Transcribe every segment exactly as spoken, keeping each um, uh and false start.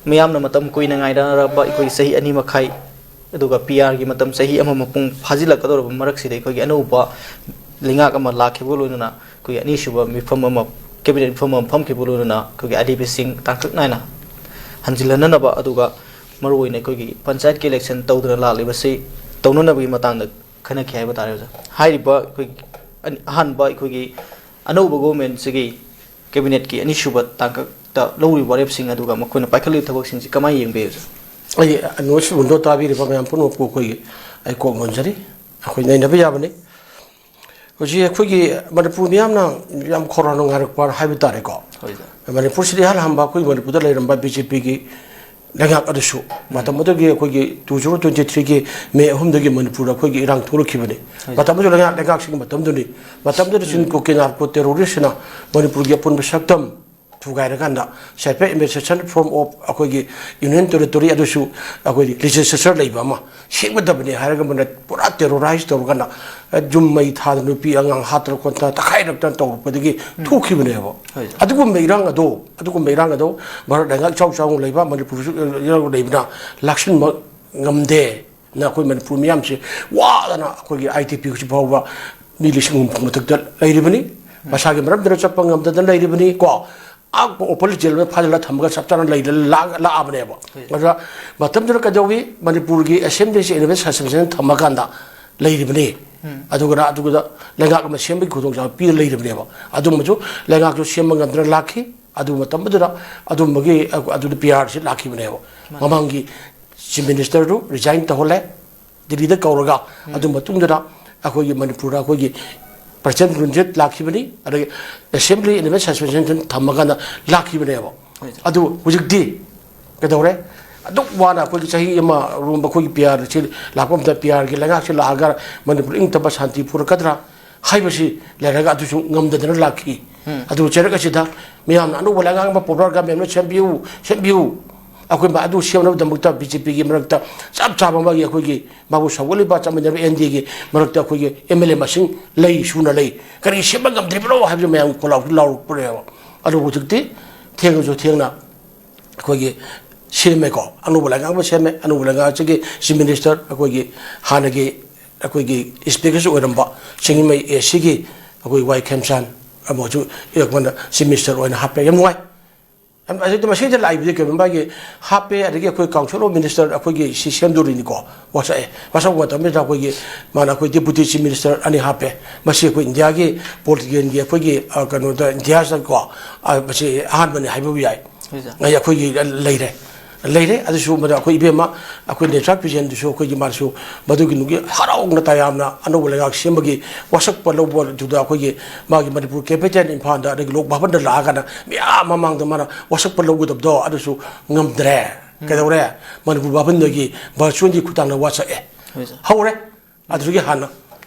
ꯃꯤꯌꯥꯝꯅ ꯃꯇꯝ ꯀꯨꯏꯅ ꯉꯥꯏꯅꯔꯕ ꯑꯩꯈꯣꯏꯒꯤ ꯆꯍꯤ ꯑꯅꯤ ꯃꯈꯥꯏ, ꯑꯗꯨꯒ ꯄꯤ ꯑꯥꯔꯒꯤ ꯃꯇꯝ ꯆꯍꯤ ꯑꯃ ꯃꯄꯨꯡ ꯐꯥꯖꯤꯜꯂꯛꯀꯗꯧꯔꯕ ꯃꯔꯛꯁꯤꯗ, ꯑꯩꯈꯣꯏꯒꯤ ꯑꯅꯧꯕ ꯂꯩꯉꯥꯛ ꯑꯃ ꯂꯥꯛꯈꯤꯕꯒ ꯂꯣꯏꯅꯅ ꯑꯩꯈꯣꯏꯒꯤ ꯑꯅꯤꯁꯨꯕ ꯃꯤꯐꯝ ꯑꯃ, ꯀꯦꯕꯤꯅꯦꯠ ꯃꯤꯐꯝ ꯑꯃ ꯐꯝꯈꯤꯕꯒ ꯂꯣꯏꯅꯅ ꯑꯩꯈꯣꯏꯒꯤ ꯑꯥꯏ ꯗꯤ ꯄꯤꯁꯤꯡ ꯇꯥꯡꯀꯛ ꯅꯥꯏꯅ ꯍꯟꯖꯤꯜꯍꯟꯅꯅꯕ, ꯑꯗꯨꯒ ꯃꯔꯨꯑꯣꯏꯅ ꯑꯩꯈꯣꯏꯒꯤ ꯄꯟꯆꯥꯌꯠꯀꯤ ꯏꯂꯦꯛꯁꯟ ꯇꯧꯗꯨꯅ ꯂꯥꯛꯂꯤꯕꯁꯤ ꯇꯧꯅꯅꯕꯒꯤ ꯃꯇꯥꯡꯗ ꯈꯟꯅꯈꯤ ꯍꯥꯏꯕ ꯇꯥꯔꯦ, ꯑꯣꯖꯥ꯫ ꯍꯥꯏꯔꯤꯕ ꯑꯩꯈꯣꯏꯒꯤ ꯑꯅꯤ-, ꯑꯍꯥꯟꯕ ꯑꯩꯈꯣꯏꯒꯤ ꯑꯅꯧꯕ ꯒꯣꯚꯔꯟꯃꯦꯟꯠꯁꯤꯒꯤ ꯀꯦꯕꯤꯅꯦꯠꯀꯤ ꯑꯅꯤꯁꯨꯕ ꯇꯥꯡꯀꯛꯇ ꯂꯧꯔꯤꯕ ꯋꯥꯔꯦꯞꯁꯤꯡ, ꯑꯗꯨꯒ ꯃꯈꯣꯏꯅ ꯄꯥꯏꯈꯠꯂꯤꯕ ꯊꯕꯛꯁꯤꯡꯁꯤ ꯀꯃꯥꯏꯅ ꯌꯦꯡꯕꯤꯕꯁꯦ? ꯑꯩ ꯅꯣꯏꯁ ꯋꯤꯟꯗꯣ ꯇꯥꯕꯤꯔꯤꯕ ꯃꯌꯥꯝ ꯄꯨꯝꯅꯃꯛꯄꯨ ꯑꯩꯈꯣꯏꯒꯤ ꯑꯩ ꯀꯣꯛ ꯅꯣꯟꯖꯔꯤ꯫ ꯑꯩꯈꯣꯏ ꯅꯩꯅꯕ ꯌꯥꯕꯅꯤ꯫ ꯍꯧꯖꯤꯛ ꯑꯩꯈꯣꯏꯒꯤ ꯃꯅꯤꯄꯨꯔ ꯃꯤꯌꯥꯝꯅ ꯌꯥꯝ ꯈꯧꯔꯥꯡꯅ ꯉꯥꯏꯔꯛꯄ ꯍꯥꯏꯕ ꯇꯥꯔꯦꯀꯣ꯫ ꯍꯣꯏ, ꯁꯥꯔ꯫ ꯃꯅꯤꯄꯨꯔꯁꯤꯗ ꯏꯍꯥꯟ ꯍꯥꯟꯕ ꯑꯩꯈꯣꯏ ꯃꯅꯤꯄꯨꯔꯗ ꯂꯩꯔꯝꯕ ꯕꯤ ꯖꯦ ꯄꯤꯒꯤ ꯂꯩꯉꯥꯛ ꯑꯗꯨꯁꯨ ꯃꯇꯝ ꯑꯗꯨꯒꯤ ꯑꯩꯈꯣꯏꯒꯤ two zero twenty three ꯒꯤ ꯃꯦ ꯑꯍꯨꯝꯗꯒꯤ ꯃꯅꯤꯄꯨꯔꯗ ꯑꯩꯈꯣꯏꯒꯤ ꯏꯔꯥꯡ ꯊꯣꯛꯂꯛꯈꯤꯕꯅꯤ꯫ ꯍꯣꯏ, ꯁꯥꯔ꯫ ꯃꯇꯝ ꯑꯗꯨ ꯂꯩꯉꯥꯛ, ꯂꯩꯉꯥꯛꯁꯤꯒꯤ ꯃꯇꯝꯗꯨꯅꯤ꯫ ꯃꯇꯝꯗꯨꯗ ꯆꯤꯟꯀꯣ ꯀꯦ ꯅꯥꯔꯀꯣ ꯇꯦꯔꯣꯔꯤꯁꯁꯤꯅ ꯃꯅꯤꯄꯨꯔꯒꯤ ꯑꯄꯨꯟꯕ ꯁꯛꯇꯝ ꯊꯨꯒꯥꯏꯔꯀꯥꯟꯗ separate administration form of ꯑꯩꯈꯣꯏꯒꯤ ꯌꯨꯅꯤꯌꯟ ꯇꯦꯔꯤꯇꯣꯔꯤ ꯑꯗꯨꯁꯨ ꯑꯩꯈꯣꯏꯒꯤ ꯂꯦꯖꯤꯁꯂꯦꯆꯔ ꯂꯩꯕ ꯑꯃ ꯁꯦꯝꯒꯗꯕꯅꯤ ꯍꯥꯏꯔꯒ ꯃꯣꯏꯅ ꯄꯨꯔꯥ ꯇꯦꯔꯣꯔꯥꯏꯁ ꯇꯧꯔꯀꯥꯟꯗ, ꯑꯦ, ꯌꯨꯝ ꯃꯩ ꯊꯥꯗꯅ, ꯅꯨꯄꯤ ꯑꯉꯥꯡ ꯍꯥꯠꯇꯅ ꯈꯣꯠꯇꯅ ꯇꯛꯈꯥꯏꯔꯛꯇꯅ ꯇꯧꯔꯛꯄꯗꯒꯤ ꯊꯣꯛꯈꯤꯕꯅꯦꯕ꯫ ꯍꯣꯏ, ꯁꯥꯔ꯫ ꯑꯗꯨꯒꯨꯝꯕ ꯏꯔꯥꯡ ꯑꯗꯣ, ꯑꯗꯨꯒꯨꯝꯕ ꯏꯔꯥꯡ ꯑꯗꯣ ꯚꯥꯔꯠ ꯂꯩꯉꯥꯛ ꯏꯆꯥꯎ ꯆꯥꯎꯅ ꯂꯩꯕ, ꯃꯅꯤꯄꯨꯔꯁꯨ ꯏꯔꯥꯡ ꯂꯩꯕꯅ ꯂꯥꯛꯁꯤꯟꯕ ꯉꯝꯗꯦ꯫ ꯅ ꯑꯩꯈꯣꯏ ꯃꯅꯤꯄꯨꯔ ꯃꯤꯌꯥꯝꯁꯦ ꯋꯥꯗꯅ ꯑꯩꯈꯣꯏꯒꯤ ꯑꯥꯏ ꯗꯤ ꯄꯤ ꯍꯧꯖꯤꯛ ꯐꯥꯎꯕ ꯃꯤ ꯂꯤꯁꯤꯡ ꯍꯨꯝꯐꯨ ꯃꯊꯛꯇ ꯂꯩꯔꯤꯕꯅꯤ꯫ ꯃꯁꯥꯒꯤ ꯃꯔꯝꯗꯨꯅ ꯆꯠꯄ ꯉꯝꯗꯗꯅ ꯂꯩꯔꯤꯕꯅꯤ ꯀꯣ꯫ ꯑꯥ ꯑꯣꯄꯜ ꯖꯦꯜꯗ ꯐꯥꯖꯤꯜꯂ ꯊꯝꯃꯒ ꯆꯞ ꯆꯥꯅ ꯂꯩꯗꯅ ꯂꯥꯛ-, ꯂꯥꯛꯑꯕꯅꯦꯕ꯫ ꯍꯣꯏ꯫ ꯑꯗꯨꯗ ꯃꯇꯝꯗꯨꯗ ꯀꯩꯗꯧꯋꯤ? ꯃꯅꯤꯄꯨꯔꯒꯤ ꯑꯦꯁꯦꯝꯕ꯭ꯂꯤꯁꯤ ꯑꯦꯅꯨꯋꯦꯜ ꯁꯁꯄꯦꯟꯁꯟ ꯊꯝꯃꯀꯥꯟꯗ ꯂꯩꯔꯤꯕꯅꯤ꯫ ꯎꯝ꯫ ꯑꯗꯨꯒ ꯑꯗꯨꯒꯗ ꯂꯩꯉꯥꯛ ꯑꯃ ꯁꯦꯝꯕꯒꯤ ꯈꯨꯗꯣꯡꯆꯥꯕ ꯄꯤꯔ ꯂꯩꯔꯤꯕꯅꯦꯕ꯫ ꯑꯗꯨꯒꯨꯝꯕꯁꯨ ꯂꯩꯉꯥꯛꯁꯨ ꯁꯦꯝꯕ ꯉꯝꯗꯅ ꯂꯥꯛꯈꯤ꯫ ꯑꯗꯨ ꯃꯇꯝꯗꯨꯗ ꯑꯗꯨꯝꯕꯒꯤ ꯑꯗꯨꯗ ꯄꯤ ꯑꯥꯔꯁꯤ ꯂꯥꯛꯈꯤꯕꯅꯦꯕ꯫ ꯃꯥꯅꯤ꯫ ꯃꯃꯥꯡꯒꯤ ꯆꯤꯐ ꯃꯤꯅꯤꯁꯇꯔꯗꯨ ꯔꯤꯖꯥꯏꯟ ꯇꯧꯍꯜꯂꯦ꯫ ꯗꯤꯜꯂꯤꯗ ꯀꯧꯔꯒ, ꯎꯝ꯫ ꯑꯗꯨ ꯃꯇꯨꯡꯗꯨꯗ ꯑꯩꯈꯣꯏꯒꯤ ꯃꯅꯤꯄꯨꯔꯗ ꯑꯩꯈꯣꯏꯒꯤ ꯄ꯭ꯔꯁꯤꯗꯦꯟꯠ ꯔꯨꯟꯖꯤꯠ ꯂꯥꯛꯈꯤꯕꯅꯤ, ꯑꯗꯒꯤ ꯑꯦꯁꯦꯝꯕ꯭ꯂꯤ ꯑꯦꯅꯨꯋꯦꯜ ꯁꯁꯄꯦꯟꯁꯟ ꯊꯝꯃꯀꯥꯟꯗ ꯂꯥꯛꯈꯤꯕꯅꯦꯕ꯫ ꯍꯣꯏ, ꯁꯥꯔ꯫ ꯑꯗꯨ ꯍꯧꯖꯤꯛꯇꯤ ꯀꯩꯗꯧꯔꯦ? ꯑꯗꯨꯛ ꯋꯥꯅ ꯑꯩꯈꯣꯏꯒꯤ ꯆꯍꯤ ꯑꯃ ꯔꯣꯝꯕ ꯑꯩꯈꯣꯏꯒꯤ ꯄꯤ ꯑꯥꯔꯁꯤ ꯂꯥꯛꯄ ꯃꯇꯝꯗ ꯄꯤ ꯑꯥꯔꯒꯤ ꯂꯩꯉꯥꯛꯁꯤ ꯂꯥꯛꯑꯒ ꯃꯅꯤꯄꯨꯔ ꯏꯪ ꯇꯞꯄ ꯁꯥꯟꯇꯤ ꯄꯨꯔꯛꯀꯗ꯭ꯔꯥ ꯍꯥꯏꯕꯁꯤ ꯂꯩꯔꯒ ꯑꯗꯨꯁꯨ ꯉꯝꯗꯗꯅ ꯂꯥꯛꯈꯤ꯫ ꯎꯝ꯫ ꯑꯗꯨ ꯆꯩꯔꯛ ꯑꯁꯤꯗ ꯃꯤꯌꯥꯝꯅ ꯑꯅꯧꯕ ꯂꯩꯉꯥꯛ ꯑꯃ, ꯄꯣꯄꯨꯂꯔ ꯒꯚꯔꯟꯃꯦꯟꯠ ꯑꯃ ꯁꯦꯝꯕꯤꯌꯨ, ꯁꯦꯝꯕꯤꯌꯨ꯫ ꯑꯩꯈꯣꯏ ꯃ-, ꯑꯗꯨ ꯁꯦꯝꯅꯕꯒꯤꯗꯃꯛꯇ ꯕꯤ ꯖꯦ ꯄꯤꯒꯤ ꯃꯔꯛꯇ ꯆꯞ ꯆꯥꯕ ꯑꯃꯒꯤ ꯑꯩꯈꯣꯏꯒꯤ ꯃꯥꯕꯨ ꯁꯧꯒꯠꯂꯤꯕ ꯆꯞ ꯃꯥꯟꯅꯕ ꯑꯦꯟ ꯗꯤ ꯑꯦꯒꯤ ꯃꯔꯛꯇ ꯑꯩꯈꯣꯏꯒꯤ ꯑꯦꯝ ꯑꯦꯜ ꯑꯦ ꯃꯁꯤꯡ ꯂꯩ, ꯁꯨꯅ ꯂꯩ꯫ ꯀꯔꯤ ꯁꯦꯝꯕ ꯉꯝꯗ꯭ꯔꯤꯕꯅꯣ ꯍꯥꯏꯕꯁꯤ ꯃꯌꯥꯝꯒꯤ ꯈꯣꯜꯂꯥꯎꯁꯤ ꯂꯥꯎꯔꯛꯄꯅꯦꯕ꯫ ꯑꯗꯨꯕꯨ ꯍꯧꯖꯤꯛꯇꯤ ꯊꯦꯡꯉꯁꯨ ꯊꯦꯡꯅ ꯑꯩꯈꯣꯏꯒꯤ ꯁꯦꯝꯃꯦꯀꯣ, ꯑꯅꯧꯕ ꯂꯩꯉꯥꯛ ꯑꯃ ꯁꯦꯝꯃꯦ꯫ ꯑꯅꯧꯕ ꯂꯩꯉꯥꯛ ꯑꯁꯤꯒꯤ Chief Minister ꯑꯩꯈꯣꯏꯒꯤ ꯍꯥꯟꯅꯒꯤ ꯑꯩꯈꯣꯏꯒꯤ Speakerꯁꯨ ꯑꯣꯏꯔꯝꯕ ꯆꯤꯡꯃꯩ ꯑꯦ ꯁꯤꯒꯤ ꯑꯩꯈꯣꯏ ꯋꯥꯏ ꯈꯦꯝꯆꯥꯟ ꯑꯃꯁꯨ ꯑꯩꯈꯣꯏꯅ Chief Minister ꯑꯣꯏꯅ ꯍꯥꯞꯄꯦ꯫ ꯌꯥꯝ ꯅꯨꯡꯉꯥꯏ꯫ ꯌꯥꯝ, ꯑꯁꯤꯗ ꯃꯁꯤꯗ ꯂꯥꯛꯏꯕꯗꯤ ꯀꯩꯒꯨꯝꯕ ꯃꯥꯒꯤ ꯍꯥꯞꯄꯦ, ꯑꯗꯒꯤ ꯑꯩꯈꯣꯏ Council of Minister ꯑꯩꯈꯣꯏꯒꯤ ꯁꯤ ꯁꯦꯝꯗꯣꯔꯤꯅꯤꯀꯣ, ꯋꯥꯁꯛꯑꯦ꯫ ꯋꯥꯁꯛꯄ ꯃꯇꯝꯁꯤꯗ ꯑꯩꯈꯣꯏꯒꯤ ꯃꯥꯅ ꯑꯩꯈꯣꯏ Deputy Chief Minister ꯑꯅꯤ ꯍꯥꯞꯄꯦ꯫ ꯃꯁꯤ ꯑꯩꯈꯣꯏ ꯏꯟꯗꯤꯌꯥꯒꯤ politicianꯒꯤ ꯑꯩꯈꯣꯏꯒꯤ, ꯑ, ꯀꯩꯅꯣꯗ, ꯏꯟꯗꯤꯌꯥꯁꯤꯗꯀꯣ, ꯑ, ꯃꯁꯤ ꯑꯍꯥꯟꯕꯅꯤ ꯍꯥꯏꯕꯕꯨ ꯌꯥꯏ꯫ ꯍꯣꯏ ꯁꯥꯔ꯫ ꯑꯩ ꯑꯩꯈꯣꯏꯒꯤ ꯂꯩꯔꯦ꯫ ꯂꯩꯔꯦ꯫ ꯑꯗꯨꯁꯨ ꯃꯗꯨ ꯑꯩꯈꯣꯏ ꯏꯕꯦꯝꯃ, ꯑꯩꯈꯣꯏ ꯅꯦꯇ꯭ꯔꯥ ꯄꯤꯖꯦꯟꯗꯨꯁꯨ ꯑꯩꯈꯣꯏꯒꯤ ꯃꯥꯁꯨ ꯃꯗꯨꯒꯤ ꯅꯨꯡꯒꯤ ꯍꯔꯥꯎꯅ ꯇꯌꯥꯝꯅ ꯑꯅꯧꯕ ꯂꯩꯉꯥꯛ ꯁꯦꯝꯕꯒꯤ ꯋꯥꯁꯛꯄ ꯂꯧꯕꯗꯨꯗ ꯑꯩꯈꯣꯏꯒꯤ ꯃꯥꯒꯤ ꯃꯅꯤꯄꯨꯔ capital ꯏꯝꯐꯥꯜꯗ, ꯑꯗꯒꯤ ꯂꯣꯛ ꯚꯕꯟꯗ ꯂꯥꯛꯑꯒꯅ ꯃꯌꯥꯝ ꯃꯃꯥꯡꯗ ꯃꯥꯅ ꯋꯥꯁꯛꯄ ꯂꯧꯒꯗꯕꯗꯣ ꯑꯗꯨꯁꯨ ꯉꯝꯗ꯭ꯔꯦ꯫ ꯎꯝ꯫ ꯀꯩꯗꯧꯔꯦ? ꯃꯅꯤꯄꯨꯔ ꯚꯕꯟꯗꯒꯤ virtualꯒꯤ ꯈꯨꯠꯊꯥꯡꯗ ꯋꯥꯁꯛꯑꯦ꯫ ꯍꯣꯏ ꯁꯥꯔ꯫ ꯍꯧꯔꯦ꯫ ꯑꯗꯨꯗꯒꯤ ꯍꯥꯟꯅ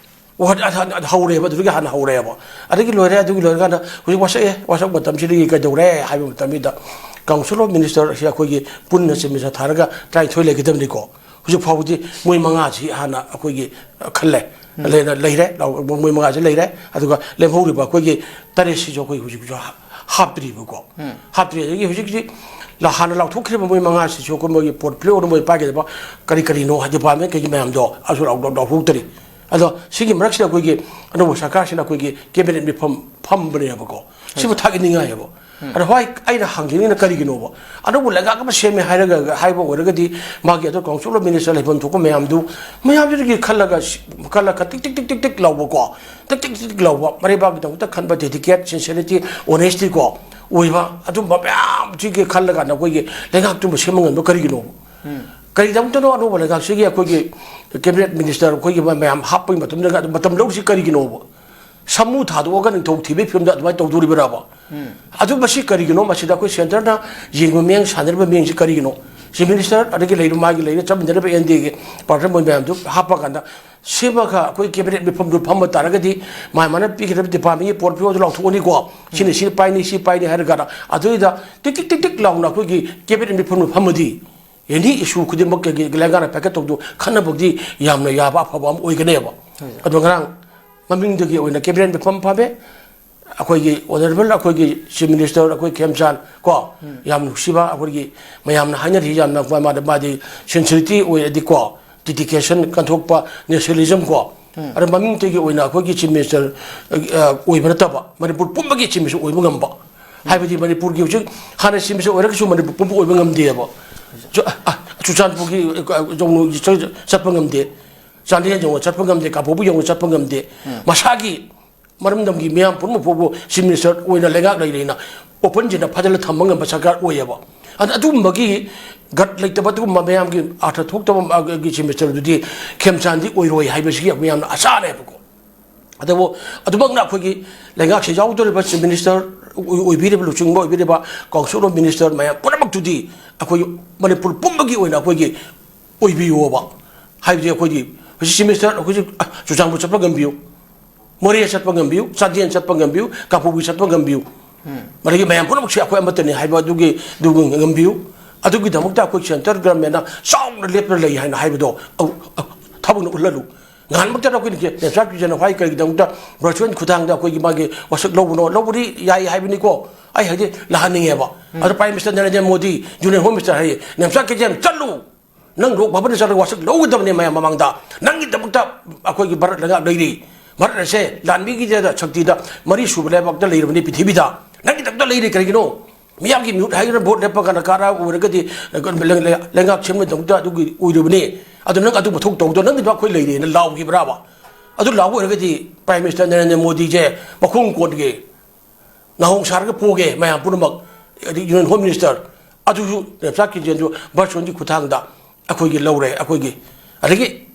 ꯋꯥ-, ꯑ-, ꯑ-, ꯑ-, ꯍꯧꯔꯦꯕ, ꯑꯗꯨꯗꯒꯤ ꯍꯥꯟꯅ ꯍꯧꯔꯦꯕ꯫ ꯑꯗꯒꯤ ꯂꯣꯏꯔꯦ, ꯑꯗꯨꯒꯤ ꯂꯣꯏꯔꯀꯥꯟꯗ ꯍꯧꯖꯤꯛ ꯋꯥꯁꯛꯑꯦ, ꯋꯥꯁꯛꯄ ꯃꯇꯝꯁꯤꯗꯒꯤ ꯀꯩꯗꯧꯔꯦ ꯍꯥꯏꯕ ꯃꯇꯝꯁꯤꯗ Council of Minister ꯑꯁꯤ ꯑꯩꯈꯣꯏꯒꯤ ꯄꯨꯟꯅ ꯆꯦꯃꯤꯆ ꯊꯥꯔꯒ ꯇꯔꯥꯅꯤꯊꯣꯏ ꯂꯩꯒꯗꯕꯅꯤꯀꯣ꯫ ꯍꯧꯖꯤꯛ ꯐꯥꯎꯕꯗꯤ ꯃꯣꯏ ꯃꯉꯥꯁꯤ ꯍꯥꯟꯅ ꯑꯩꯈꯣꯏꯒꯤ, ꯑ, ꯈꯜꯂꯦ꯫ ꯎꯝ꯫ ꯂꯩꯔ-, ꯂꯩꯔꯦ, ꯂꯥꯎ-, ꯃꯣꯏ ꯃꯉꯥꯁꯤ ꯂꯩꯔꯦ꯫ ꯑꯗꯨꯒ ꯂꯦꯝꯍꯧꯔꯤꯕ ꯑꯩꯈꯣꯏꯒꯤ ꯇꯔꯦꯠꯁꯤꯁꯨ ꯑꯩꯈꯣꯏ ꯍꯧꯖꯤꯛꯁꯨ ꯍꯥ-, ꯍꯥꯞꯇ꯭ꯔꯤꯕꯀꯣ꯫ ꯎꯝ꯫ ꯍꯥꯞꯇ꯭ꯔꯤ꯫ ꯑꯗꯒꯤ ꯍꯧꯖꯤꯛꯁꯤ ꯂ-, ꯍꯥꯟꯅ ꯂꯥꯎꯊꯣꯛꯈ꯭ꯔꯤꯕ ꯃꯣꯏ ꯃꯉꯥꯁꯤꯁꯨ ꯑꯩꯈꯣꯏ ꯃꯣꯏꯒꯤ portfolioꯗ ꯃꯣꯏ ꯄꯥꯏꯒꯗꯕ ꯀꯔꯤ ꯀꯔꯤꯅꯣ ꯍꯥꯏ department ꯀꯩꯒꯤ ꯃꯌꯥꯝꯗꯣ ꯑꯗꯨꯁꯨ ꯂꯥꯎ-, ꯂꯥꯎ-, ꯂꯥꯎꯊꯣꯛꯇ꯭ꯔꯤ꯫ ꯑꯗꯣ ꯁꯤꯒꯤ ꯃꯔꯛꯁꯤꯗ ꯑꯩꯈꯣꯏꯒꯤ ꯑꯅꯧꯕ ꯁꯔꯀꯥꯔꯁꯤꯅ ꯑꯩꯈꯣꯏꯒꯤ cabinet ꯃꯤꯐꯝ ꯐꯝꯕꯅꯦꯕꯀꯣ꯫ ꯁꯤꯕꯨ ꯍꯣꯏ꯫ ꯊꯥꯒꯠꯅꯤꯡꯉꯥꯏꯑꯕ꯫ ꯎꯝ꯫ ꯑꯗꯣ ꯍꯣꯏ, ꯑꯩꯅ ꯍꯪꯖꯅꯤꯡꯉꯤꯅ ꯀꯔꯤꯒꯤꯅꯣꯕ? ꯑꯅꯧꯕ ꯂꯩꯉꯥꯛ ꯑꯃ ꯁꯦꯝꯃꯦ ꯍꯥꯏꯔꯒ, ꯍꯥꯏꯕ ꯑꯣꯏꯔꯒꯗꯤ ꯃꯥꯒꯤ ꯑꯗꯨ Council of Minister ꯂꯩꯐꯝ ꯊꯣꯛꯄ ꯃꯌꯥꯝꯗꯨ, ꯃꯌꯥꯝꯗꯨꯗꯒꯤ ꯈꯜꯂꯒ ꯁꯤ-, ꯈꯜꯂꯒ ꯇꯤꯛ, ꯇꯤꯛ, ꯇꯤꯛ, ꯇꯤꯛ, ꯇꯤꯛ ꯂꯥꯎꯕꯀꯣ꯫ ꯇꯤꯛ, ꯇꯤꯛ, ꯇꯤꯛ, ꯇꯤꯛ ꯂꯥꯎꯕ, ꯃꯔꯩꯕꯥꯛꯀꯤꯗꯃꯛꯇ ꯈꯟꯕ dedicated, sincerity, honesty ꯀꯣ ꯑꯣꯏꯕ ꯑꯗꯨꯝꯕ ꯃꯌꯥꯝꯁꯤꯒꯤ ꯈꯜꯂꯒ ꯑꯩꯈꯣꯏꯒꯤ ꯂꯩꯉꯥꯛꯇꯨꯃ ꯁꯦꯝꯕ ꯉꯝꯕ ꯀꯔꯤꯒꯤꯅꯣꯕ? ꯎꯝ꯫ ꯀꯔꯤꯗꯃꯛꯇꯅꯣ ꯑꯅꯧꯕ ꯂꯩꯉꯥꯛꯁꯤꯒꯤ ꯑꯩꯈꯣꯏꯒꯤ cabinet minister ꯑꯩꯈꯣꯏꯒꯤ ꯃꯌꯥꯝ ꯍꯥꯞꯄꯒꯤ ꯃꯇꯝꯗ ꯑꯗꯨꯝ ꯃꯇꯝ ꯂꯧꯔꯤꯁꯤ ꯀꯔꯤꯒꯤꯅꯣꯕ? ꯁꯥꯃꯨ ꯊꯥꯗꯣꯛꯑꯒ ꯅꯤꯡꯊꯧ ꯊꯤꯕꯒꯤ ꯐꯤꯕꯝꯗ ꯑꯗꯨꯃꯥꯏꯅ ꯇꯧꯗꯣꯔꯤꯕ꯭ꯔꯕ? ꯎꯝ꯫ ꯑꯗꯨ ꯃꯁꯤ ꯀꯔꯤꯒꯤꯅꯣ? ꯃꯁꯤꯗ ꯑꯩꯈꯣꯏ centreꯅ ꯌꯦꯡꯕ ꯃꯤꯠꯌꯦꯡ, ꯁꯥꯟꯅꯔꯤꯕ ꯃꯤꯠꯌꯦꯡꯁꯤ ꯀꯔꯤꯒꯤꯅꯣ? Chief Minister ꯑꯗꯒꯤ ꯂꯩꯔꯤꯕ ꯃꯥꯒꯤ ꯂꯩꯔꯤꯕ ꯆꯠꯃꯤꯟꯅꯔꯤꯕ NDAꯒꯤ partner ꯃꯣꯏ ꯃꯌꯥꯝꯗꯨ ꯍꯥꯞꯄ ꯀꯥꯟꯗ ꯁꯤꯃꯒ ꯑꯩꯈꯣꯏ cabinet ꯃꯤꯐꯝꯗꯨ ꯐꯝꯕ ꯇꯥꯔꯒꯗꯤ ꯃꯥ ꯃꯥꯅ ꯄꯤꯒꯗꯕ departmentꯀꯤ portfolioꯗꯨ ꯂꯥꯎꯊꯣꯛꯑꯅꯤꯀꯣ꯫ ꯁꯤꯅ ꯎꯝ꯫ ꯁꯤ ꯄꯥꯏꯅꯤ, ꯁꯤ ꯄꯥꯏꯅꯤ ꯍꯥꯏꯔ ꯀꯥꯟꯗ ꯑꯗꯨꯏꯗ ꯇꯤꯛ ꯇꯤꯛ ꯇꯤꯛ ꯇꯤꯛ ꯂꯥꯎꯅ ꯑꯩꯈꯣꯏꯒꯤ cabinet ꯃꯤꯐꯝꯗꯨ ꯐꯝꯃꯗꯤ any issue ꯈꯨꯗꯤꯡꯃꯛ ꯀꯩꯒꯤ ꯂꯩꯉꯥꯛꯅ ꯄꯥꯏꯈꯠ ꯇꯧꯗꯨ ꯈꯟꯅꯕꯒꯤ ꯌꯥꯝꯅ ꯌꯥꯕ ꯑꯐꯕ ꯑꯃ ꯑꯣꯏꯒꯅꯦꯕ꯫ ꯍꯣꯏ꯫ ꯑꯗꯣ ꯉꯔꯥꯡ ꯃꯃꯤꯡꯗꯒꯤ ꯑꯣꯏꯅ cabinet ꯃꯤꯐꯝ ꯐꯝꯃꯦ꯫ ꯑꯩꯈꯣꯏꯒꯤ honourable ꯑꯩꯈꯣꯏꯒꯤ Chief Minister ꯑꯩꯈꯣꯏ ꯈꯦꯝꯆꯥꯟ ꯀꯣ, ꯌꯥꯝ ꯅꯨꯡꯁꯤꯕ, ꯑꯩꯈꯣꯏꯒꯤ ꯃꯌꯥꯝꯅ ꯍꯥꯏꯅꯔꯤ, ꯌꯥꯝꯅ ꯃꯥꯗꯤ, ꯃꯥꯗꯤ sincerity ꯑꯣꯏꯔꯗꯤ ꯀꯣ, dedication, ꯀꯟꯊꯣꯛꯄ, nationalism ꯀꯣ, ꯑꯗ ꯃꯃꯤꯡꯇꯒꯤ ꯑꯣꯏꯅ ꯑꯩꯈꯣꯏꯒꯤ Chief Minister, ꯑ, ꯑꯣꯏꯕ ꯅꯠꯇꯕ, ꯃꯅꯤꯄꯨꯔ ꯄꯨꯝꯕꯒꯤ Chief Minister ꯑꯣꯏꯕ ꯉꯝꯕ, ꯍꯥꯏꯕꯗꯤ ꯃꯅꯤꯄꯨꯔꯒꯤ ꯍꯧꯖꯤꯛ ꯍꯥꯟꯅ Chief Minister ꯑꯣꯏꯔꯒꯁꯨ ꯃꯅꯤꯄꯨꯔ ꯄꯨꯝꯕ ꯑꯣꯏꯕ ꯉꯝꯗꯦꯕ꯫ ꯆꯨ-, ꯑ, ꯑ, ꯆꯨꯔꯆꯥꯟꯄꯨꯔꯒꯤ, ꯑ, ꯌꯧꯅ ꯆꯠꯄ ꯉꯝꯗꯦ, ꯆꯥꯟꯗꯦꯜ ꯌꯧꯅ ꯆꯠꯄ ꯉꯝꯗꯦ, ꯀꯥꯡꯄꯣꯛꯄꯤ ꯌꯧꯅ ꯆꯠꯄ ꯉꯝꯗꯦ꯫ ꯃꯁꯥꯒꯤ ꯃꯔꯝꯗꯝꯒꯤ ꯃꯤꯌꯥꯝ ꯄꯨꯝꯅꯃꯛ ꯐꯥꯎꯕ Chief Minister ꯑꯣꯏꯅ ꯂꯩꯉꯥꯛ ꯂꯩꯔꯦꯅ open ꯁꯤꯅ ꯐꯥꯖꯤꯜꯂ ꯊꯝꯕ ꯉꯝꯕ ꯁꯔꯀꯥꯔ ꯑꯣꯏꯌꯦꯕ꯫ ꯑꯗ ꯑꯗꯨꯒꯨꯝꯕꯒꯤ ꯒꯠ ꯂꯩꯇꯕ, ꯑꯗꯨꯒꯨꯝꯕ ꯃꯌꯥꯝꯒꯤ ꯑꯥꯔꯊ ꯊꯣꯛꯇꯕ ꯃꯥꯒꯤ Chief Minister ꯗꯨꯗꯤ ꯈꯦꯝꯆꯥꯟꯗꯤ ꯑꯣꯏꯔꯣꯏ ꯍꯥꯏꯕꯁꯤꯒꯤ ꯃꯌꯥꯝꯅ ꯑꯁꯥꯅꯦꯕꯀꯣ꯫ ꯑꯗꯨꯕꯨ ꯑꯗꯨꯃꯛꯅ ꯑꯩꯈꯣꯏꯒꯤ ꯂꯩꯉꯥꯛꯁꯤ ꯌꯥꯎꯗꯧꯔꯤꯕ Chief Minister ꯑꯣꯏ-, ꯑꯣꯏꯕꯤꯔꯤꯕ, ꯂꯨꯆꯤꯡꯕ ꯑꯣꯏꯕꯤꯔꯤꯕ Council of Minister ꯃꯌꯥꯝ ꯄꯨꯝꯅꯃꯛꯇꯨꯗꯤ ꯑꯩꯈꯣꯏ ꯃꯅꯤꯄꯨꯔ ꯄꯨꯝꯕꯒꯤ ꯑꯣꯏꯅ ꯑꯩꯈꯣꯏꯒꯤ ꯑꯣꯏꯕꯤꯌꯣꯕ꯫ ꯍꯥꯏꯕꯗꯤ ꯑꯩꯈꯣꯏꯒꯤ ꯍꯧꯖꯤꯛ Chief Minister ꯑꯩꯈꯣꯏꯁꯨ, ꯑ, ꯆꯨꯔꯆꯥꯟꯄꯨꯔ ꯆꯠꯄ ꯉꯝꯕꯤꯌꯨ, ꯃꯣꯔꯦ ꯆꯠꯄ ꯉꯝꯕꯤꯌꯨ, ꯆꯥꯟꯗꯦꯜ ꯆꯠꯄ ꯉꯝꯕꯤꯌꯨ, ꯀꯥꯡꯄꯣꯛꯄꯤ ꯆꯠꯄ ꯉꯝꯕꯤꯌꯨ꯫ ꯃꯗꯨꯒꯤ ꯃꯌꯥꯝ ꯄꯨꯝꯅꯃꯛꯁꯦ ꯑꯩꯈꯣꯏ ꯑꯃꯠꯇꯅꯤ ꯍꯥꯏꯕ ꯑꯗꯨꯒꯤ, ꯑꯗꯨ ꯉꯝꯕꯤꯌꯨ꯫ ꯑꯗꯨꯒꯤꯗꯃꯛꯇ ꯑꯩꯈꯣꯏ central government ꯅ ꯆꯥꯎꯅ ꯂꯦꯞꯇꯨꯅ ꯂꯩ ꯍꯥꯏꯅ ꯍꯥꯏꯕꯗꯣ ꯑꯧ, ꯑꯧ, ꯊꯕꯛꯅ ꯎꯠꯍꯜꯂꯨ꯫ ꯅꯍꯥꯟꯃꯛꯇ ꯑꯩꯈꯣꯏꯅ ꯅꯦꯝꯆꯥ ꯀꯤꯔꯟꯅ ꯍꯥꯏ ꯀꯔꯤꯒꯤꯗꯃꯛꯇ virtual ꯈꯨꯠꯊꯥꯡꯗ ꯑꯩꯈꯣꯏꯒꯤ ꯃꯥꯒꯤ ꯋꯥꯁꯛ ꯂꯧꯕꯅꯣ? ꯂꯧꯕꯗꯤ ꯌꯥꯏ ꯍꯥꯏꯕꯅꯤꯀꯣ, ꯑꯩ ꯍꯥꯏꯗꯤ ꯂꯥꯛꯍꯟꯅꯤꯡꯉꯦꯕ꯫ ꯑꯗꯣ Prime Minister Narendra Modi, Union Home Minister ꯍꯥꯏ, ꯅꯦꯝꯆꯥ ꯀꯤꯔꯟ ꯆꯠꯂꯨ꯫ ꯅꯪ ꯂꯣꯛ ꯚꯕꯟꯗ ꯆꯠꯂꯒ ꯋꯥꯁꯛ ꯂꯧꯒꯗꯕꯅꯦ ꯃꯌꯥꯝ ꯃꯃꯥꯡꯗ꯫ ꯅꯪꯒꯤꯗꯃꯛꯇ ꯑꯩꯈꯣꯏꯒꯤ ꯚꯥꯔꯠ ꯂꯩꯉꯥꯛ ꯂꯩꯔꯤ꯫ ꯚꯥꯔꯠ ꯑꯁꯦ ꯂꯥꯟꯃꯤꯒꯤ ꯁꯛꯇꯤꯗ ꯃꯔꯤ ꯁꯨꯕ ꯂꯩꯕꯥꯛꯇ ꯂꯩꯔꯕꯅꯤ ꯄ꯭ꯔꯤꯊꯤꯕꯤꯗ꯫ ꯅꯪꯒꯤꯗꯃꯛꯇ ꯂꯩꯔꯤ ꯀꯔꯤꯒꯤꯅꯣ? ꯃꯤꯌꯥꯝꯒꯤ ꯃꯤꯍꯨꯠ ꯍꯥꯏꯗꯅ vote ꯂꯦꯞꯄ ꯀꯥꯟꯗ ꯀꯥꯔ ꯑꯣꯏꯔꯒꯗꯤ, ꯂꯩ-, ꯂꯩ-, ꯂꯩꯉꯥꯛ ꯁꯦꯝꯕꯒꯤꯗꯃꯛꯇ ꯑꯗꯨꯒꯤ ꯑꯣꯏꯔꯕꯅꯤ꯫ ꯑꯗꯨ ꯅꯪ ꯑꯗꯨ ꯃꯊꯧ ꯇꯧꯗꯣ, ꯅꯪꯒꯤꯗꯃꯛ ꯑꯩꯈꯣꯏ ꯂꯩꯔꯦꯅ ꯂꯥꯎꯈꯤꯕ꯭ꯔꯥꯕ? ꯑꯗꯨ ꯂꯥꯎꯕ ꯑꯣꯏꯔꯒꯗꯤ Prime Minister ꯅꯔꯦꯟꯗ꯭ꯔ ꯃꯣꯗꯤꯁꯦ ꯃꯈꯣꯡ ꯀꯣꯟꯒꯦ ꯅꯥꯍꯣꯡ ꯁꯥꯔꯒ ꯄꯣꯒꯦ ꯃꯌꯥꯝ ꯄꯨꯝꯅꯃꯛ, ꯑꯗꯩ Union Home Minister ꯑꯗꯨꯁꯨ ꯅꯦꯝꯆꯥ ꯀꯤꯔꯟꯁꯨ virtual ꯒꯤ ꯈꯨꯠꯊꯥꯡꯗ ꯑꯩꯈꯣꯏꯒꯤ ꯂꯧꯔꯦ꯫ ꯑꯩꯈꯣꯏꯒꯤ ꯑꯗꯒꯤ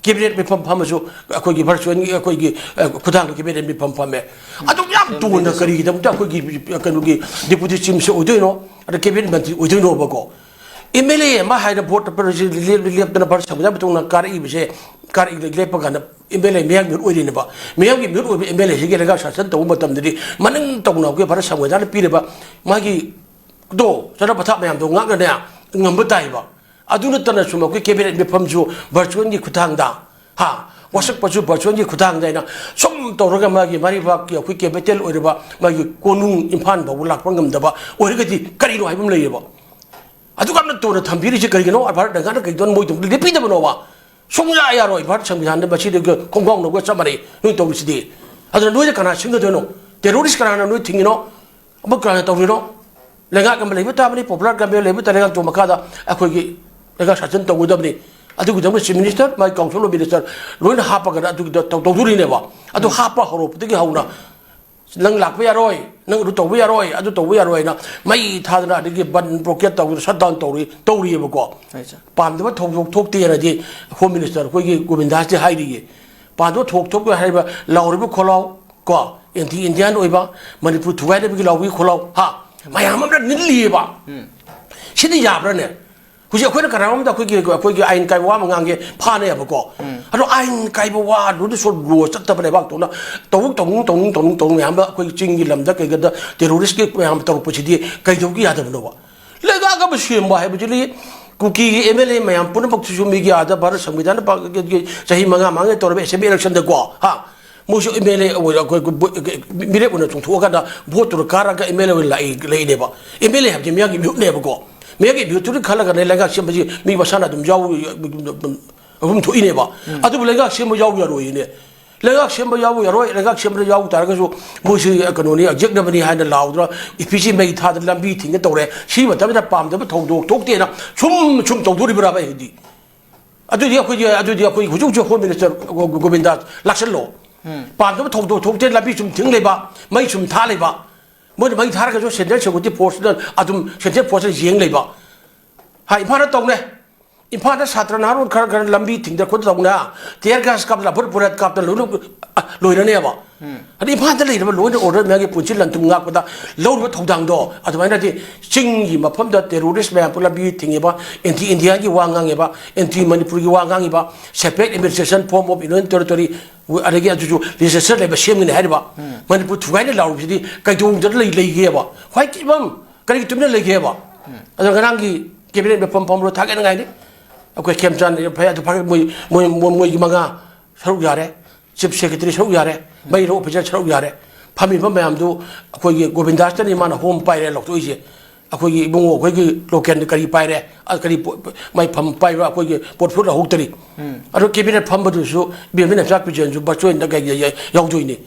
cabinet ꯃꯤꯐꯝ ꯐꯝꯃꯁꯨ ꯑꯩꯈꯣꯏꯒꯤ virtual ꯒꯤ ꯑꯩꯈꯣꯏꯒꯤ, ꯑ, ꯈꯨꯠꯊꯥꯡꯗ cabinet ꯃꯤꯐꯝ ꯐꯝꯃꯦ꯫ ꯑꯗꯨ ꯌꯥꯝ ꯇꯣꯟꯅ ꯀꯔꯤꯒꯤꯗꯃꯛꯇ ꯑꯩꯈꯣꯏꯒꯤ, ꯑ, ꯀꯩꯅꯣꯒꯤ Deputy Chief Minister ꯑꯣꯏꯗꯣꯏꯅꯣ, ꯑꯗ cabinet ꯃꯟꯇ꯭ꯔꯤ ꯑꯣꯏꯗꯣꯏꯅꯣꯕꯀꯣ? MLA ꯑꯃ ꯍꯥꯏꯅ vote ꯂꯦꯞ-, ꯂꯦꯞꯇꯅ ꯚꯥꯔꯠ ꯁꯪꯕꯤꯙꯥꯟ ꯃꯇꯨꯡꯗ ꯀꯥꯔꯛꯏꯕꯁꯦ, ꯀꯥꯔꯛꯏ, ꯂꯦꯞꯄ ꯀꯥꯟꯗ MLA ꯃꯤꯌꯥꯝꯒꯤ ꯃꯤꯍꯨꯠ ꯑꯣꯏꯔꯤꯅꯦꯕ꯫ ꯃꯤꯌꯥꯝꯒꯤ ꯃꯤꯍꯨꯠ ꯑꯣꯏꯕ MLA ꯁꯤꯒꯤ ꯂꯩꯉꯥꯛ ꯁꯥꯁꯟ ꯇꯧꯕ ꯃꯇꯝꯗꯗꯤ ꯃꯅꯤꯡ ꯇꯧꯅ ꯑꯩꯈꯣꯏ ꯚꯥꯔꯠ ꯁꯪꯕꯤꯙꯥꯟꯅ ꯄꯤꯔꯤꯕ ꯃꯥꯒꯤ ꯗꯣ ꯆꯠꯅ ꯄꯊꯥꯞ ꯃꯌꯥꯝꯗꯣ ꯉꯥꯛꯅꯅꯦ ꯉꯝꯕ ꯇꯥꯏꯕ꯫ ꯑꯗꯨ ꯅꯠꯇꯅ ꯁꯨꯝ ꯑꯩꯈꯣꯏ cabinet ꯃꯤꯐꯝꯁꯨ virtual ꯒꯤ ꯈꯨꯠꯊꯥꯡꯗ, ꯍꯥ, ꯋꯥꯁꯛꯄꯁꯨ ꯚꯔꯆꯨꯋꯦꯜꯒꯤ ꯈꯨꯠꯊꯥꯡꯗ ꯑꯩꯅ ꯁꯨꯝ ꯇꯧꯔꯒ ꯃꯥꯒꯤ ꯃꯥꯏ ꯄꯥꯛꯀꯤ ꯑꯩꯈꯣꯏ ꯀꯦꯄꯤꯇꯦꯜ ꯑꯣꯏꯔꯤꯕ ꯃꯥꯒꯤ ꯀꯣꯅꯨꯡ ꯏꯝꯐꯥꯜ ꯐꯥꯎꯕ ꯂꯥꯛꯄ ꯉꯝꯗꯕ ꯑꯣꯏꯔꯒꯗꯤ ꯀꯔꯤꯅꯣ ꯍꯥꯏꯕ ꯑꯃ ꯂꯩꯌꯦꯕ꯫ ꯑꯗꯨꯛ ꯌꯥꯝꯅ ꯇꯣꯟꯅ ꯊꯝꯕꯤꯔꯤꯁꯦ ꯀꯔꯤꯒꯤꯅꯣ? ꯚꯥꯔꯠ ꯂꯩꯉꯥꯛꯅ ꯀꯩꯗꯧꯅ ꯃꯣꯏꯗꯣ ꯂꯦꯞꯄꯤꯗꯕꯅꯣꯕ? ꯁꯨꯡꯌꯥ ꯌꯥꯔꯣꯏ꯫ ꯚꯥꯔꯠ ꯁꯪꯕꯤꯙꯥꯟꯗ ꯃꯁꯤꯗ ꯈꯣꯡꯒꯥꯎꯅꯕꯒ ꯆꯞ ꯃꯥꯟꯅꯩ ꯅꯣꯏ ꯇꯧꯔꯤꯁꯤꯗꯤ꯫ ꯑꯗꯨꯅ ꯅꯣꯏꯗ ꯀꯅꯥ ꯁꯤꯟꯒꯗꯣꯏꯅꯣ? ꯇꯦꯔꯣꯔꯤꯁ ꯀꯅꯥꯅ ꯅꯣꯏ ꯊꯤꯡꯉꯤꯅꯣ? ꯑꯃ ꯀꯅꯥꯅ ꯇꯧꯔꯤꯅꯣ? ꯂꯩꯉꯥꯛ ꯑꯃ ꯂꯩꯕ ꯇꯥꯕꯅꯤ, ꯄꯣꯄꯨꯂꯔ ꯒꯚꯔꯟꯃꯦꯟ ꯂꯩꯕ ꯇꯥꯔꯦ, ꯂꯩꯉꯥꯛꯇꯨ ꯃꯈꯥꯗ ꯑꯩꯈꯣꯏꯒꯤ ꯂꯩꯉꯥꯛ ꯁꯥꯁꯟ ꯇꯧꯒꯗꯕꯅꯤ꯫ ꯑꯗꯨꯒꯤꯗꯃꯛ ꯆꯤꯐ ꯃꯤꯅꯤꯁꯇꯔ, ꯃꯥꯒꯤ ꯀꯥꯎꯟꯁꯤꯜ ꯑꯣꯐ ꯃꯤꯅꯤꯁꯇꯔ ꯂꯣꯏꯅ ꯍꯥꯞꯄꯒꯅ ꯑꯗꯨꯒꯤꯗ ꯇꯧ-, ꯇꯧꯗꯣꯔꯤꯅꯦꯕ꯫ ꯑꯗꯨ ꯍꯥꯞꯄ ꯍꯧꯔꯛꯄꯗꯒꯤ ꯍꯧꯅ ꯅꯪ ꯂꯥꯛꯄ ꯌꯥꯔꯣꯏ, ꯅꯪ ꯑꯗꯨ ꯇꯧꯕ ꯌꯥꯔꯣꯏ, ꯑꯗꯨ ꯇꯧꯕ ꯌꯥꯔꯣꯏ ꯍꯥꯏꯅ ꯃꯩ ꯊꯥꯗꯅ, ꯑꯗꯒꯤ ꯕꯟ ꯕ꯭ꯂꯣꯀꯦꯠ ꯇꯧꯗꯅ, ꯁꯠ ꯗꯥꯎꯟ ꯇꯧꯔꯤ, ꯇꯧꯔꯤꯑꯕꯀꯣ꯫ ꯍꯣꯏ, ꯁꯥꯔ꯫ ꯄꯥꯝꯗꯕ ꯊꯧꯗꯣꯛ ꯊꯣꯛꯇꯦꯅꯗꯤ ꯍꯣꯝ ꯃꯤꯅꯤꯁꯇꯔ ꯑꯩꯈꯣꯏꯒꯤ ꯒꯣꯕꯤꯟꯗꯥꯁꯇꯤ ꯍꯥꯏꯔꯤꯌꯦ꯫ ꯄꯥꯝꯗꯕ ꯊꯧꯗꯣꯛ ꯊꯣꯛꯄ ꯍꯥꯏꯔꯤꯕ ꯂꯥꯎꯔꯤꯕ ꯈꯣꯜꯂꯥꯎ ꯀꯣ, ꯑꯦꯟꯇꯤ ꯏꯟꯗꯤꯌꯥꯟ ꯑꯣꯏꯕ, ꯃꯅꯤꯄꯨꯔ ꯊꯨꯒꯥꯏꯅꯕꯒꯤ ꯂꯥꯎꯕꯒꯤ ꯈꯣꯜꯂꯥꯎ, ꯍꯥ, ꯃꯌꯥꯝ ꯑꯃꯅ ꯅꯤꯜꯂꯤꯑꯕ꯫ ꯁꯤꯗꯤ ꯌꯥꯕ꯭ꯔꯥꯅꯦ? ꯍꯧꯖꯤꯛ ꯑꯩꯈꯣꯏꯅ ꯀꯅꯥꯒꯨꯝꯕꯗ ꯑꯩꯈꯣꯏꯒꯤ, ꯑꯩꯈꯣꯏꯒꯤ ꯑꯥꯏꯟ ꯀꯥꯏꯕ ꯋꯥ ꯑꯃ ꯉꯥꯡꯒꯦ ꯐꯥꯅꯦꯕꯀꯣ꯫ ꯑꯗꯣ ꯑꯥꯏꯟ ꯀꯥꯏꯕ ꯋꯥ ꯑꯗꯨꯗ ꯁꯣ ꯂꯣ ꯆꯠꯇꯕ ꯂꯩꯕꯥꯛꯇꯨꯅ ꯇꯧꯅꯤꯡ, ꯇꯧꯅꯤꯡ, ꯇꯧꯅꯤꯡ, ꯇꯧꯅꯤꯡ ꯃꯌꯥꯝ ꯑꯃ ꯑꯩꯈꯣꯏꯒꯤ ꯆꯤꯡꯒꯤ ꯂꯝꯗ ꯀꯩꯗ ꯇꯦꯔꯣꯔꯤꯁꯀꯤ ꯃꯌꯥꯝ ꯇꯧꯔꯛꯄꯁꯤꯗꯤ ꯀꯩꯗꯧꯒꯤ ꯌꯥꯗꯕꯅꯣꯕ? ꯂꯩꯉꯥꯛ ꯑꯃ ꯁꯦꯝꯕ ꯍꯥꯏꯕꯁꯤꯗꯤ ꯀꯨꯀꯤꯒꯤ ꯑꯦꯝ ꯑꯦꯜ ꯑꯦ ꯃꯌꯥꯝ ꯄꯨꯝꯅꯃꯛꯇꯨꯁꯨ ꯃꯤꯒꯤ ꯑꯥꯗ ꯚꯥꯔꯠ ꯁꯪꯕꯤꯙꯥꯟꯅ ꯄꯥꯛ-, ꯆꯍꯤ ꯃꯉꯥ ꯃꯉꯥ ꯇꯧꯔꯕ ꯑꯦꯁꯦꯝꯕ꯭ꯂꯤ ꯏꯂꯦꯛꯁꯟꯗꯀꯣ, ꯍꯥ? ꯃꯣꯏꯁꯨ ꯑꯦꯝ ꯑꯦꯜ ꯑꯦ ꯑꯣꯏꯅ ꯑꯩꯈꯣꯏ ꯕꯣ-, ꯃꯤꯔꯦꯞ ꯑꯣꯏꯅ ꯆꯣꯡꯊꯣꯛꯑꯀꯥꯟꯗ ꯚꯣꯠꯇꯨꯅ ꯀꯥꯔꯒ ꯑꯦꯝ ꯑꯦꯜ ꯑꯦ ꯑꯣꯏꯅ ꯂꯥꯛꯏ, ꯂꯩꯅꯦꯕ꯫ ꯑꯦꯝ ꯑꯦꯜ ꯑꯦ ꯍꯥꯏꯕꯗꯤ ꯃꯤꯌꯥꯝꯒꯤ ꯃꯤꯍꯨꯠꯅꯦꯕꯀꯣ꯫ ꯃꯤꯌꯥꯝꯒꯤ ꯃꯤꯍꯨꯠꯇꯨꯅ ꯈꯜꯂꯒꯅꯦ ꯂꯩꯉꯥꯛ ꯁꯦꯝꯕꯁꯤ ꯃꯤ ꯃꯁꯥꯅ ꯑꯗꯨꯝ ꯌꯥꯎ-, ꯑꯗꯨꯝ ꯊꯣꯛꯏꯅꯦꯕ꯫ ꯑꯗꯨꯕꯨ ꯂꯩꯉꯥꯛ ꯁꯦꯝꯕ ꯌꯥꯎ ꯌꯥꯔꯣꯏꯅꯦ꯫ ꯂꯩꯉꯥꯛ ꯁꯦꯝꯕ ꯌꯥꯎ ꯌꯥꯔꯣꯏ, ꯂꯩꯉꯥꯛ ꯁꯦꯝꯕꯗ ꯌꯥꯎ ꯇꯥꯔꯒꯁꯨ ꯃꯣꯏꯁꯤ ꯀꯩꯅꯣꯅꯤ, ꯌꯦꯛꯅꯕꯅꯤ ꯍꯥꯏꯅ ꯂꯥꯎꯗꯅ ꯏ ꯄꯤ ꯁꯤ ꯃꯩ ꯊꯥꯗꯅ ꯂꯝꯕꯤ ꯊꯤꯡꯒꯦ ꯇꯧꯔꯦ꯫ ꯁꯤ ꯃꯇꯝꯗ ꯄꯥꯝꯗꯕ ꯊꯧꯗꯣꯛ ꯊꯣꯛꯇꯦꯅ ꯁꯨꯝ ꯁꯨꯝ ꯇꯧꯗꯣꯔꯤꯕ꯭ꯔꯥꯕ ꯑꯩꯗꯤ? ꯑꯗꯨꯗꯤ ꯑꯩꯈꯣꯏꯒꯤ, ꯑꯗꯨꯗꯤ ꯑꯩꯈꯣꯏ ꯍꯧꯖꯤꯛ ꯍꯧꯖꯤꯛ home minister GO-, GO-, Govinda ꯂꯥꯛꯁꯜꯂꯣ꯫ ꯄꯥꯝꯗꯕ ꯊꯧꯗꯣꯛ ꯊꯣꯛꯇꯦ, ꯂꯝꯕꯤ ꯁꯨꯝ ꯊꯤꯡ ꯂꯩꯕ, ꯃꯩ ꯁꯨꯝ ꯊꯥ ꯂꯩꯕ꯫ ꯃꯣꯏꯅ ꯃꯩ ꯊꯥꯔꯒꯁꯨ ꯁꯦꯟꯇ꯭ꯔꯦꯜ ꯁꯦꯀ꯭ꯌꯨꯔꯤꯇꯤ ꯐꯣꯔꯁꯅ ꯑꯗꯨꯝ ꯁꯦꯟꯇ꯭ꯔꯦꯜ ꯐꯣꯔꯁꯅ ꯌꯦꯡ ꯂꯩꯕ꯫ ꯍꯥꯏ, ꯏꯝꯐꯥꯜꯗ ꯇꯧꯅꯦ꯫ ꯏꯝꯐꯥꯜꯗ ꯁꯥꯇ꯭ꯔ ꯅꯍꯥꯔꯣꯜ ꯈꯔ ꯈꯔ ꯂꯝꯕꯤ ꯊꯤꯡꯗ ꯈꯣꯠꯇ ꯇꯧꯅ ꯇꯤꯌꯔ ꯒ꯭ꯌꯥꯁ ꯀꯥꯞꯇꯅ, ꯂꯐꯨꯠ ꯄꯨꯔꯦꯠ ꯀꯥꯞꯇꯅ ꯂꯣꯏꯅ, ꯑ, ꯂꯣꯏꯔꯅꯦꯕ꯫ ꯑꯗ ꯏꯝꯐꯥꯜꯗ ꯂꯩꯔꯤꯕ law and order ꯃꯌꯥꯝꯒꯤ ꯄꯨꯟꯁꯤ ꯂꯟ ꯊꯨꯝ ꯉꯥꯛꯄꯗ ꯂꯧꯔꯤꯕ ꯊꯧꯗꯥꯡꯗꯣ ꯑꯗꯨꯃꯥꯏꯅꯗꯤ ꯆꯤꯡꯒꯤ ꯃꯐꯝꯗ ꯇꯦꯔꯣꯔꯤꯁ ꯃꯌꯥꯝ ꯄꯨꯝꯅ ꯂꯝꯕꯤ ꯊꯤꯡꯉꯤꯕ, ꯑꯦꯟꯇꯤ ꯏꯟꯗꯤꯌꯥꯒꯤ ꯋꯥ ꯉꯥꯡꯉꯤꯕ, ꯑꯦꯟꯇꯤ ꯃꯅꯤꯄꯨꯔꯒꯤ ꯋꯥ ꯉꯥꯡꯉꯤꯕ, separate administration form of union territory, ꯑꯗꯒꯤ ꯑꯗꯨꯁꯨ legislature ꯂꯩꯕ ꯁꯦꯝꯒꯅꯤ ꯍꯥꯏꯔꯤꯕ, ꯃꯅꯤꯄꯨꯔ ꯊꯨꯒꯥꯏꯅ ꯂꯥꯎꯔꯤꯕꯁꯤꯗꯤ ꯀꯩꯗꯧꯗꯅ ꯂꯩ-, ꯂꯩꯒꯦꯕ? ꯍ꯭ꯋꯥꯏ ꯀꯤꯕꯝ ꯀꯔꯤꯒꯤ ꯇꯨꯃꯤꯟꯅ ꯂꯩꯒꯦꯕ? ꯑꯗꯣ ꯉꯔꯥꯡꯒꯤ ꯀꯦꯕꯤꯅꯦꯠ ꯃꯤꯐꯝ ꯐꯝꯕꯗꯣ ꯊꯥꯒꯠꯅꯤꯡꯉꯥꯏꯅꯤ꯫ ꯑꯩꯈꯣꯏ ꯈꯦꯝꯆꯥꯟ ꯐꯩ, ꯑꯗꯨ ꯐꯔꯦ, ꯃꯣꯏ, ꯃꯣꯏ, ꯃꯣꯏ, ꯃꯣꯏꯒꯤ ꯃꯉꯥ ꯁꯔꯨꯛ ꯌꯥꯔꯦ, ꯆꯤꯐ ꯁꯦꯀ꯭ꯔꯦꯇꯔꯤ ꯁꯔꯨꯛ ꯌꯥꯔꯦ, ꯃꯩ ꯂꯧ ꯑꯣꯐꯤꯁꯥꯔ ꯁꯔꯨꯛ ꯌꯥꯔꯦ꯫ ꯐꯝꯃꯤꯕ ꯃꯌꯥꯝꯗꯨ ꯑꯩꯈꯣꯏꯒꯤ ꯒꯣꯕꯤꯟꯗꯥꯁꯇꯅꯤ ꯃꯥꯅ ꯍꯣꯝ ꯄꯥꯏꯔꯦ ꯂꯧꯊꯣꯛꯏꯁꯦ꯫ ꯑꯩꯈꯣꯏꯒꯤ ꯏꯕꯨꯡꯉꯣ ꯑꯩꯈꯣꯏꯒꯤ ꯂꯣꯀꯦꯜꯗ ꯀꯔꯤ ꯄꯥꯏꯔꯦ, ꯑ, ꯀꯔꯤ ꯄꯣ-, ꯃꯥꯏ ꯐꯝ ꯄꯥꯏꯕ ꯑꯩꯈꯣꯏꯒꯤ ꯄꯣꯔꯠꯐꯣꯂꯤꯑꯣ ꯂꯧꯍꯧꯗ꯭ꯔꯤ꯫ ꯑꯗꯣ ꯀꯦꯕꯤꯅꯦꯠ ꯐꯝꯕꯗꯨꯁꯨ ꯏꯕꯦꯝꯃ ꯅꯝꯆꯥ ꯄꯤꯖꯦꯟꯁꯨ ꯚꯔꯆꯨꯋꯦꯜꯗ ꯀꯩ ꯌꯥ-, ꯌꯥ-, ꯌꯥꯎꯗꯣꯏꯅꯤ꯫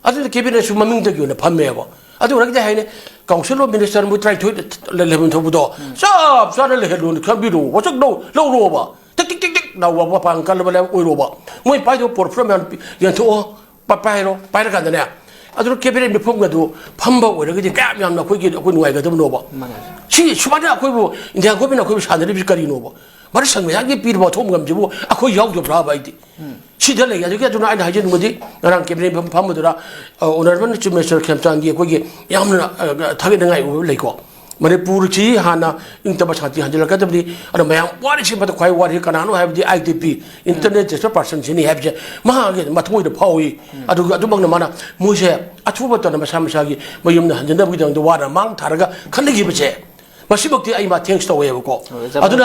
ꯑꯗꯨꯅ ꯀꯦꯕꯤꯅꯦꯠꯁꯨ ꯃꯃꯤꯡꯗꯒꯤ ꯑꯣꯏꯅ ꯐꯝꯃꯦꯕ꯫ ꯑꯗꯨ ꯑꯣꯏꯔꯒꯗꯤ ꯍꯥꯏꯅꯦ, ꯀꯥꯎꯟꯁꯤꯜ ꯑꯣꯐ ꯃꯤꯅꯤꯁꯇꯔ ꯃꯣꯏ ꯇꯔꯥꯅꯤꯊꯣꯏ ꯂꯩ-, ꯂꯩꯐꯝ ꯊꯣꯛꯄꯗꯣ ꯆꯞ ꯆꯥꯅ ꯂꯩꯍꯜꯂꯨ, ꯈꯟꯕꯤꯔꯣ, ꯋꯥꯆꯛ ꯂꯧ-, ꯂꯧꯔꯣꯕ꯫ ꯇꯤꯛ ꯇꯤꯛ ꯇꯤꯛ ꯇꯤꯛ ꯂꯥꯎꯕ ꯃꯄꯥꯡ ꯀꯜꯂꯕ ꯂꯩꯕꯥꯛ ꯑꯣꯏꯔꯣꯕ꯫ ꯃꯣꯏ ꯄꯥꯏꯗꯕ ꯄꯣꯔꯠꯐꯣꯂꯤꯑꯣ ꯃꯌꯥꯝ ꯄꯤ-, ꯌꯦꯟꯊꯣꯛꯑꯣ, ꯄ-, ꯄꯥꯏꯔꯣ, ꯄꯥꯏꯔꯀꯥꯟꯗꯅꯦ꯫ ꯑꯗꯨꯅ ꯀꯦꯕꯤꯅꯦꯠ ꯃꯤꯐꯝꯒꯗꯨ ꯐꯝꯕ ꯑꯣꯏꯔꯒꯗꯤ ꯀꯌꯥꯝ ꯌꯥꯝꯅ ꯑꯩꯈꯣꯏꯒꯤ, ꯑꯩꯈꯣꯏ ꯅꯨꯡꯉꯥꯏꯒꯗꯕꯅꯣꯕ꯫ ꯃꯥꯅꯦ꯫ ꯁꯤ ꯁꯨꯃꯥꯏꯅ ꯑꯩꯈꯣꯏꯕꯨ ꯏꯟꯗꯤꯌꯥ ꯒꯣꯔꯃꯦꯟꯅ ꯑꯩꯈꯣꯏꯕꯨ ꯁꯥꯟꯅꯔꯤꯕꯁꯤ ꯀꯔꯤꯅꯣꯕ? ꯃꯔꯤ ꯁꯪ ꯃꯌꯥꯝꯒꯤ ꯄꯤꯔꯤꯕ ꯑꯊꯣꯛ ꯃꯌꯥꯝꯁꯤꯕꯨ ꯑꯩꯈꯣꯏ ꯌꯥꯎꯗꯕ꯭ꯔꯥꯕ ꯑꯩꯗꯤ? ꯁꯤꯗ ꯂꯩ꯫ ꯑꯗꯨꯒꯤ ꯑꯗꯨꯅ ꯑꯩꯅ ꯍꯥꯏꯖꯅꯤꯡꯕꯗꯤ ꯉꯔꯥꯡ ꯀꯦꯕꯤꯅꯦꯠ ꯃꯤꯐꯝ ꯐꯝꯕꯗꯨꯗ, ꯑ, ꯑꯣꯅꯔꯦꯕꯜ ꯆꯤꯐ ꯃꯤꯅꯤꯁꯇꯔ ꯈꯦꯝꯆꯥꯟꯒꯤ ꯑꯩꯈꯣꯏꯒꯤ ꯌꯥꯝꯅ, ꯑ, ꯊꯥꯒꯠꯅꯤꯡꯉꯥꯏ ꯑꯣꯏꯕ ꯂꯩꯀꯣ꯫ ꯃꯅꯤꯄꯨꯔꯁꯤ ꯍꯥꯟꯅ ꯏꯪ ꯇꯞꯄ ꯁꯥꯟꯇꯤ ꯍꯟꯖꯤꯜꯂꯛꯀꯗꯕꯅꯤ꯫ ꯑꯗꯣ ꯃꯌꯥꯝ ꯋꯥꯔꯤꯁꯤ ꯃꯊꯛ ꯈ꯭ꯋꯥꯏ ꯋꯥꯔꯤꯁꯤ ꯀꯅꯥꯅꯣ ꯍꯥꯏꯕꯗꯤ ITP, ꯏꯟꯇꯔꯅꯦꯠ ꯗꯤꯁꯇ꯭ꯔꯤꯛ ꯄꯥꯔꯁꯟꯁꯤꯅꯤ ꯍꯥꯏꯕꯁꯦ ꯃꯍꯥꯛꯀꯤ ꯃꯊꯃꯣꯏꯗ ꯐꯥꯎꯏ꯫ ꯑꯗꯨꯒ ꯑꯗꯨꯃꯛꯅ ꯃꯥꯅ ꯃꯣꯏꯁꯦ ꯑꯊꯨꯕ ꯃꯇꯝꯗ ꯃꯁꯥ ꯃꯁꯥꯒꯤ ꯃꯌꯨꯝꯗ ꯍꯟꯖꯤꯟꯅꯕꯒꯤꯗꯃꯛꯇ ꯋꯥꯅ ꯃꯥꯡ ꯊꯥꯔꯒ ꯈꯟꯅꯈꯤꯕꯁꯦ, ꯃꯁꯤꯃꯛꯇꯤ ꯑꯩ ꯃꯥ ꯊꯦꯡꯁ ꯇꯧꯋꯦꯕꯀꯣ꯫ ꯍꯣꯏ, ꯑꯣꯖꯥ, ꯑꯗꯨꯅ